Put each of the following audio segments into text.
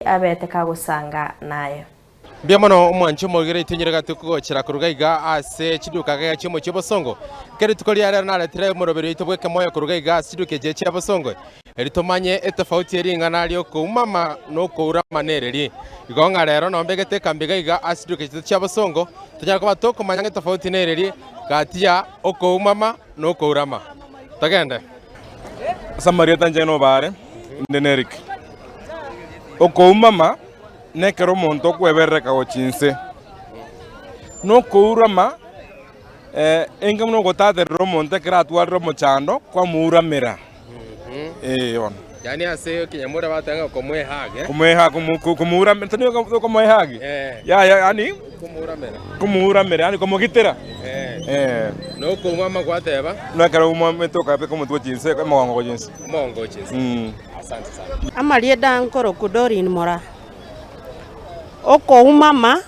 Abete kagosanga naye. Mbuya mono omwanchi omogere itinyire gati kogochera koruga iga ase chiduka gega chi'omochie obosongo. Ekero rituko ria rero naretire omoroberi oito bw'ekemoyo koruga iga ase chiduka echi chia bosongo, eri tomanye etofauti ye ring'ana ri'okoumama na okourama nereri. Igo ng'a rero nombegete ekambi iga iga ase chiduka echi chia bosongo, tonyare koba tokomanya ng'a etofauti nereri gati ya okoumama na okourama. Togende. Ase amarieta inche nobare, inde n'Eric. Okoumama nekero omonto okweberereka gochia inse, na okourama enga buna ogotaterera omonto ekero atwarire omochando kwamouramera, eh bono. Yaani ase ekenyamura bateba ng'a komoehug eh? Komoeha komo komouramera tari okomoehug? Yaya yaani Komouramera. Komouramera yaani komogitera. Eh. Na okoumama gwateba? Buna ekero oumamete okabeka omotwe gochia inse, omogongo gochia inse. Omogongo gochia inse. Asante sana. Amarieta nkorokwa Doreen Moraa. Okoumama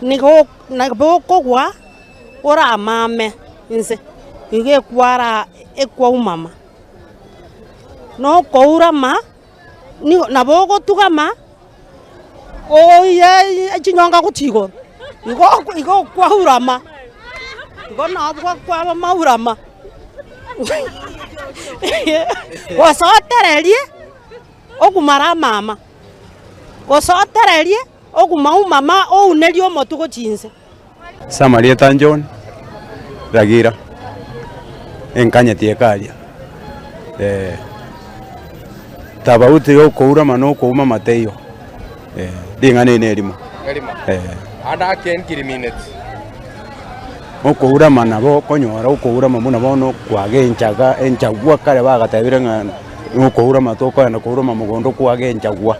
nigo nabo okogwa oramame inse, igo ekwara ekwaumama. Na okourama nigo nabo ogotugama oye chinyonga gochia igoro, igo igo okwaurama, igo nabwo kwaba maurama gose otererie ogumare amama, gose otererie oguma umama ounerie omotwe gochia inse. Ase amarieta John Ragira, enkanyeti ekaria, eh, tabauti ya okourama na okoumama teiyo, eh, ring'ana eri nerimo, Erimo. eh. Ande ake nkirimineti. Okourama nabo okonyora okourama buna bono kwagenchaga enchagwa kare bagatebire ng'a nokourama tokoenda kourama mogondo kwagenchagwa,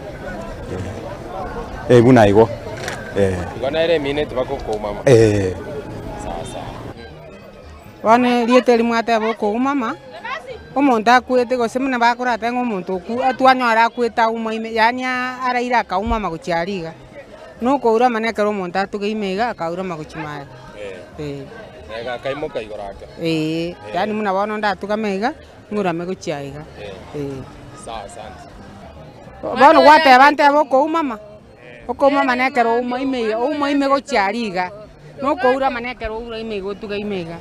eh, buna igo. Igo nere emineti bagokoumama. Eh. Sawa sawa. Bono erieta eri mwateba okoumama, omonto akwete gose buna bakoratebe ng'a omonto okwo twanyora akwete aumaime yaani araire akaumama gochia aria iga. Na okourama nekero omonto atugeime iga akaurama gochia maega. Eh. Ega akaimoka igoro ake. Eeh, yaani buna bono ndatugame iga, ng'urame gochia iga. Eh. Sawa asante. Bono gwateba ntebe okoumama. Okoumama nekero ouma ime iga, ouma ime gochia aria iga, na okourama nekero oura ime iga otuga ime iga.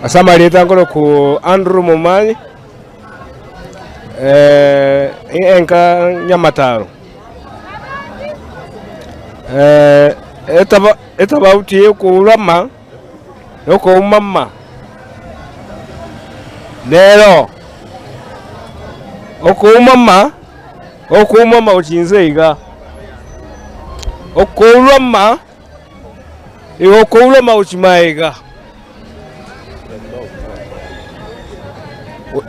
Ase amarieta nkorokwa Andrew Momanyi, enka Nyamataro. Etaba etabauti ya okourama na okoumama nero, okoumama. Okoumama gochia inse iga, okourama, igo okourama gochia magega,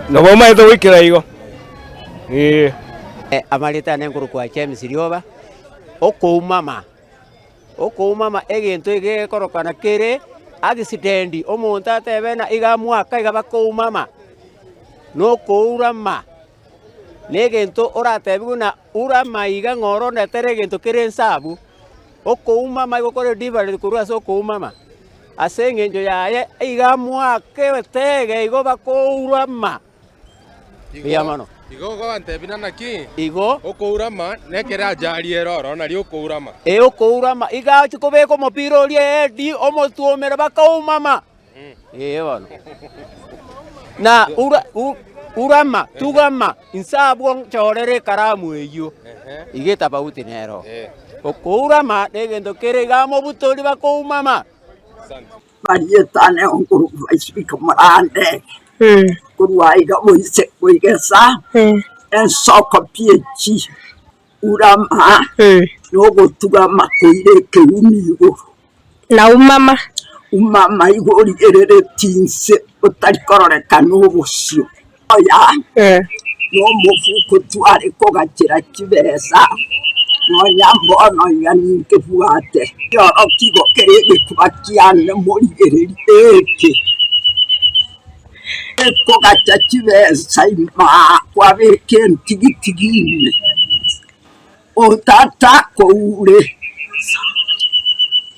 nabo omanyete goikera igo, eh. Amarieta ane nkorokwa James Rioba, okoumama, okoumama egento egekorokana kere accident, omonto atebe ng'a iga amoaka iga bakoumama, na okourama. Negento oratebiwe buna ure amaiga ng'a ore ondetere egento kere ense abwo, okoumama igo kore different korwa ase okoumama, ase eng'encho yaye iga amoake etege igo bakourama mbuya mono. Igo ogontebia na naki? Igo. Okourama nekere ajali ere ororo nario okourama. Ee okourama, iga achia kobeka omopira oria ehedi omotuomere bakaumama. Ee bono. Na ura, u, urama, tugama, inse abwo nchorere ekaramu eyio. Iga etabauti nero. Okourama negento kere iga amobutori bakoumama. Marieta ane okorokwa Isiko Morande, korwa aiga boise goigesa ensoko pi echi, urama na ogotugama koira ekeumi igoro. Na umama. Umama igo origereretie inse otari kororekana obosio. Oya nomofuko tware kogachera chibesa, nonya mbono iga ninkebwate. Ekiorokigo kere egekuba kiane morigererie eke. Ekogacha chibesa imaa kwabeka entigitigi ime. Otata koure,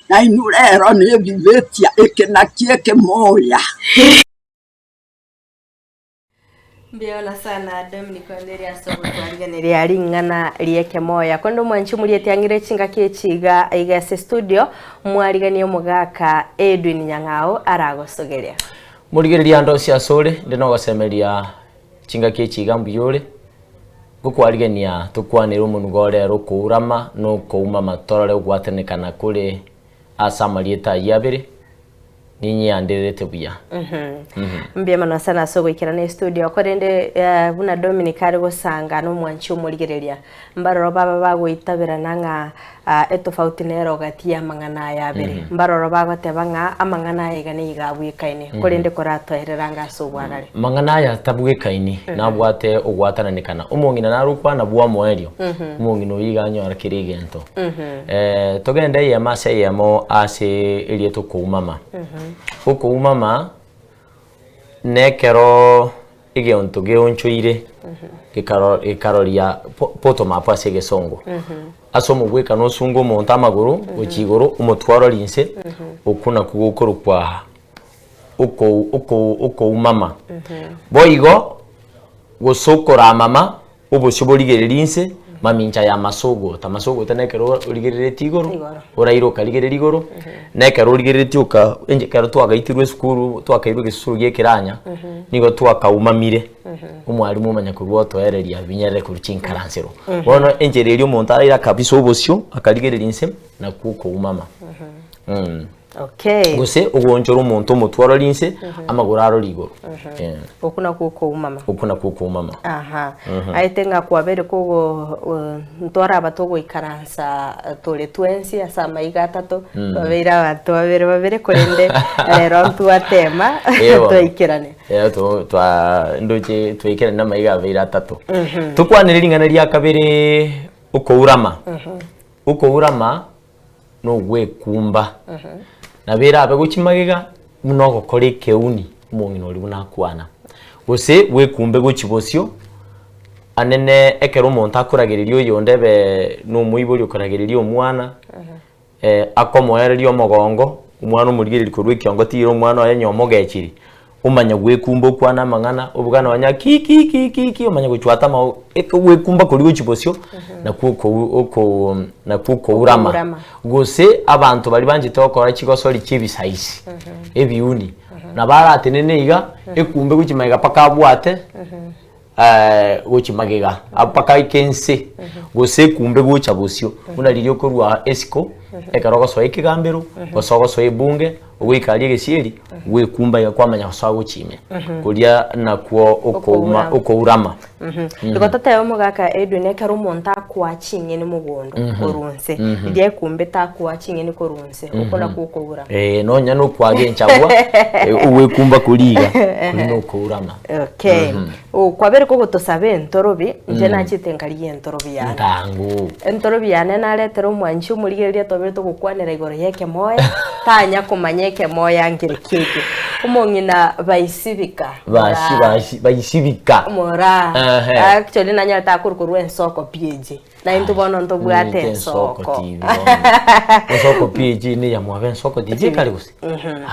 nainwe rero nebibetia eke nakio ekemoya. Mbuya sana Dominic Wamberi ase ogotwarigeneria ring'ana ri'ekemoya. Korende omwanchi omorieti ang'ire chingaki echi iga iga ase studio, mwariganie omogaka Edwin Nyang'au aragosogeria. Morigereria ande onsi asore, inde nogosemeria chingaki echi iga mbuya ore, ngokwarigania tokwanere omonuga ore ere okourama na okoumama torore ogwatanekana kore ase amarieta ayio abere, ninyeandererete buya. Mbuya mono sana ase ogoikerana estudio korende eh, buna Dominic are gosanga nomwanchi omorigereria mbaroro baba bagoitaberana ng'a ah, etofauti nero gati y'amang'ana aya abere mbaroro bagoteba ng'a amang'ana aya iga niga abwekaine korende koratoerera anga ase obwagare Mang'ana aya tabwekaini, nabwate ogwatananekana. Omong'ina nare okwana bw'omoerio, omong'ina oyio iga anyora kera egento. Togende eyemo ase eyemo ase erieta okoumama. Okoumama nekero egento geonchoire gekaro gekaroria bottom up ase egesongo. Ase omogwekano osunge omonto amagoro gochia igoro omotwe ororie inse, okwo nakwo gokorokwa oko oko okoumama. Boigo gose okoramama obosio borigereria inse mamincha ya masogota. Masogota nekero origereretie igoro, Igoro. oraire okarigereria igoro, nekero origereretie oka inche ekero twagaitirwe esukuru twakairwe egesusuro gia ekeranya, nigo twakaumamire, omwalimu omanya korwa otoereria binyerere korwa chinkaransero. Bono enchera eria omonto araire kabisa obosio akarigereria inse, nakwo okoumama. Okay. Gose ogoonchora omonto omotwe orore inse, amagoro arore igoro. Eh, Okwo nakwo okoumama. Okwo nakwo okoumama. Aha. Aete ng'a kwabeire kogo uh, ntwaraba togoikaransa eh, tore twensi ase amaiga atato, twabeire abanto babere babere korende rero ntwatema Ewa. twaikerane. Eh, to- twa ndoche twaikerane namaiga abeire atato. Tokwanere ring'ana ria kabere okourama. Okourama nogwekumba, nabo erabe gochia magega buna ogokora ekeuni omong'ina oria buna akwana, gose bwekumbe gochia bosio anene ekero omonto akoragereria oyonde ebe na omoibori okoragereria omwana akomoereria omogongo, omwana omorigereria korwa ekiongo tira omwana oye onye omogechiri, Omanya gwekumba okwane amang'ana, obuga nonya ki ki ki ki ki omanye gochwata amao eke gwekumba koria gochia bosio nakwo okou okou nakwo okourama. Okourama. Gose abanto baria banchete gokora chigosori chia ebisaisi, ebiuni, nabo aratenene iga, ekumbe gochia magega mpaka abwate gochia magega mpaka aike nse, gose ekumbe gocha bosio, buna riria okorwa esiko, ekero ogosoa ekegambero, gose ogosoa ebunge, ogoika aria egesieri, gwekumba iga kwamanya gosoa gochia ime. Koria nakwo okouma Okourama. okourama. Igo totebe omogaka Edwin ekero omonto akoa ching'eni mogondo korwa nse, riria ekumbete akoa ching'eni korwa nse, okwo nakwo okourama. Eh, nonya nokwaga enchagwa, ogwekumba koria iga, koria nokourama. Okay. Oh, kwabere kogotosaba entorobi, inche nachete nkarigia entorobi yane. Ntango. Entorobi yane naretera omwanchi omorigereria twabere togokwanera igoro y'ekemoya, tanya komanya ekemoya nkere ki eke. Omong'ina baisibika. Basi Moraa. basi baisibika. Moraa. Ehe. Actually nanyarete akorwa korwa ensoko PAG. Na intwe bono ntobwate Niche ensoko. Ensoko TV bono. Ensoko PAG niya mwabe Ensoko TV ekare gose?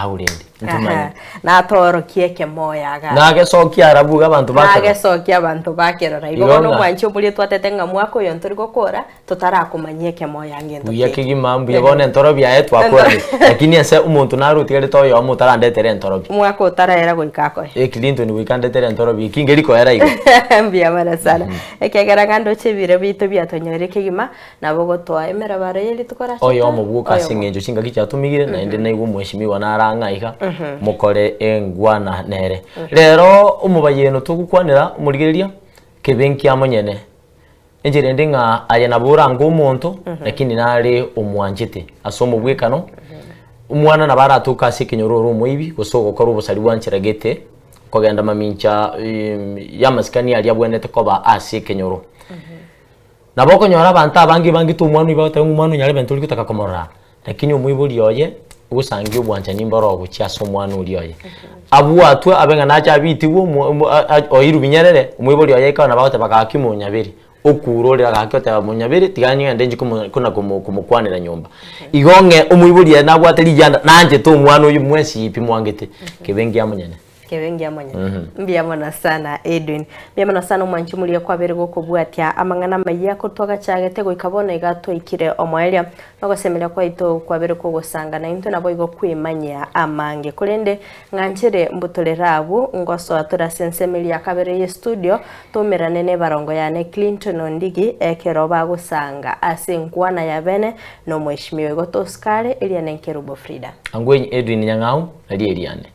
Au rende ntomanye. Aha. Natorokie ekemoyo iga. Nagesokia arabu iga abanto bakerora. Nagesokia abanto bakerora. Igo Igo bono ng'a. omwanchi omoria twatete ng'a mwaka oyo ntori gokora, totarakomanyia ekemoyo ngento Buya keke. kegima mbuya bono entorobi aye twakorire. Lakini ase omonto nare otigarete oyomo otarandetera entorobi. Omwaka otaraera goika akoe. Eh Clinton goika andetere entorobi eki ngeri koera igo. Mbuya mono sana. Ekiagera ng'a ndoche ebiro biaito biatonyorire kegima, nabo ogotoa emerabaro ye rituko rachete. Oyomo bwoka ase Oyomo. eng'encho chingaki chiatomigire, naende naigwe omweshimiwa nare ang'e aiga, mokore engwana nere. Rero omobayeno togokwanera omorigereria, kebe nkia monyene. Enchera ende ng'a aye nabo orange omonto, lakini nare omwanchete ase omobwekano, omwana nabo aratoke ase ekenyoro ore omoibi, gose ogokora obosari bwa nchera gete, kogenda mamincha y'amasikani aria abwenerete koba ase ekenyoro. Nabo okonyora abanto abange bangete omwana oyio bagoteba ng'a omwana oyo nyarebe ntori gotaka komorora, lakini omoibori oye, ogosangia obwanchani mboro gochia ase omwana oria oye. Abwatwe abe ng'a nache abitigwe omo omo a- a oirwe binyerere, omoibori oye ekero nabo agoteba gaki monyabere, okure orere gaki oteba monyabere tiga ng'ende inche komo kona komo komokwanera nyomba. Igo ng'e omoibori ere nabwate rigianda, nanchete omwana oyio mwensi pi mwangete, kebe nkia monyene. Kebe ngiya monyene. Mbuya mono sana Edwin. Mbuya mono sana omwanchi omoria kwabere gokobwatia amang'ana amaya kotwagachagete goika bono iga twaikire omoerio. Nogosemeria kwaito kwabere kogosanga naintwe naboigo kwemanyia amange. Korende ng'anchere mbutorere abwo ngosoa tore ase ensemo eria ya kabere ye studio toumerane nebarongo yane Clinton Ondigi ekero bagosanga ase enkwana ya bene nomoeshimiwa igo tosikare eria nenkerubo Frida. Angwenyi Edwin Nyang'au, nario eriane.